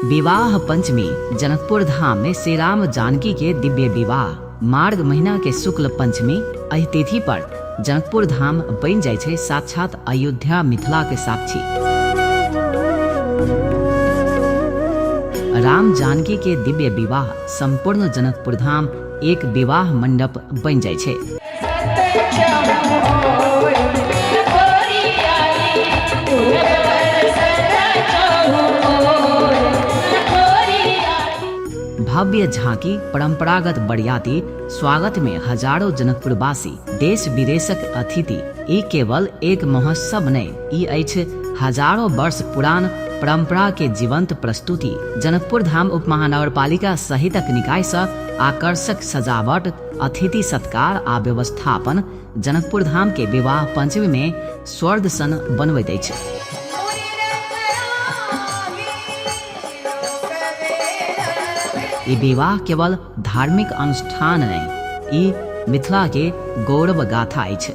विवाह पंचमी जनकपुर धाम में श्री राम जानकी के दिव्य विवाह मार्ग महीना के शुक्ल पंचमी एहि तिथि पर जनकपुर धाम बनि जाइ छै साक्षात अयोध्या मिथिला के साक्षी। राम जानकी के दिव्य विवाह संपूर्ण जनकपुर धाम एक विवाह मंडप बनि जाइ छै। भव्य झांकी, परंपरागत बरियाती स्वागत में हजारों जनकपुरवासी, देश विदेशक अतिथि। ई केवल एक महोत्सव नहि, ई अछि हजारों वर्ष पुरान परंपरा के जीवंत प्रस्तुति। जनकपुर धाम उप महानगरपालिका सहितक निकाय सँ आकर्षक सजावट, अतिथि सत्कार आ व्यवस्थापन जनकपुर धाम के विवाह पंचमी में स्वर्ग सन बनबैत अछि। ई विवाह केवल धार्मिक अनुष्ठान नहि, ई मिथिला के गौरव गाथा अछि।